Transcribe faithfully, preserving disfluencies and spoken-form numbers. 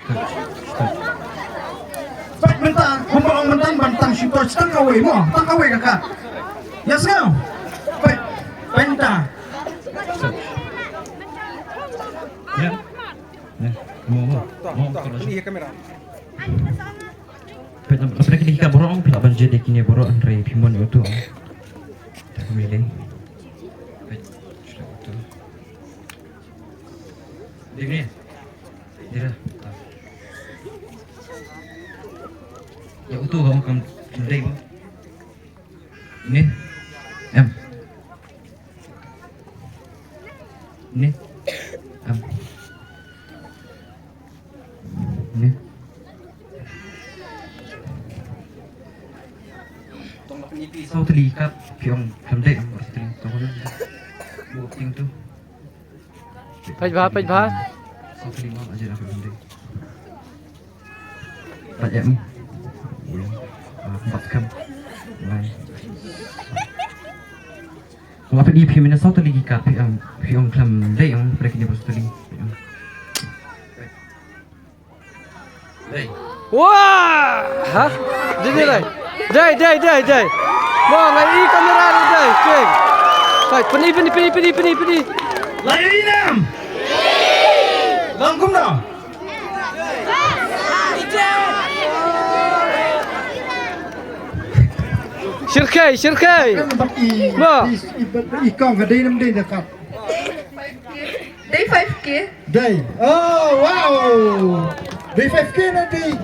Peit mynta, kumba ong mynta ban tang shu touch tang kawei mo, tang kawei ka ka. Yes no? Peit, peit mynta. Ya. Ya. Mo, mo. Mo, mo. Peit, peit kine ki ka baroh, peit ban jied ïa kine baroh, hynrei phi mon ïa uto. Peit, uto. Ding ne? Dira. Ya uto ka ong kam dei ba. Ni. Em. Ni. Em. Ni. Tong la pynïaid saw tylli kat phi ong kam dei, saw tylli tong la. Bu ting tu. Peit bha, peit bha. Saw tylli ma aje la pynïaid. Peit em. Ah, bat kam. Lai. La pynïaid phi mynne saw tylli ki kat phi ong, phi ong khlem dei ong, peit kine ba saw tylli. Phi ong. Dei. Wah! Ha? Dei, dei, dei. Dei, dei, dei, dei. Mo, ngai i kamera dei, dei. King. Hai, pyni, pyni, pyni, pyni, pyni, pyni. Lai i nam. Long kumno? Shyrkhei, shyrkhei. Mo. I, i, i kong ka dei nam dei da kat. Dei five K. Dei. Oh, wow. Dei five K na dei.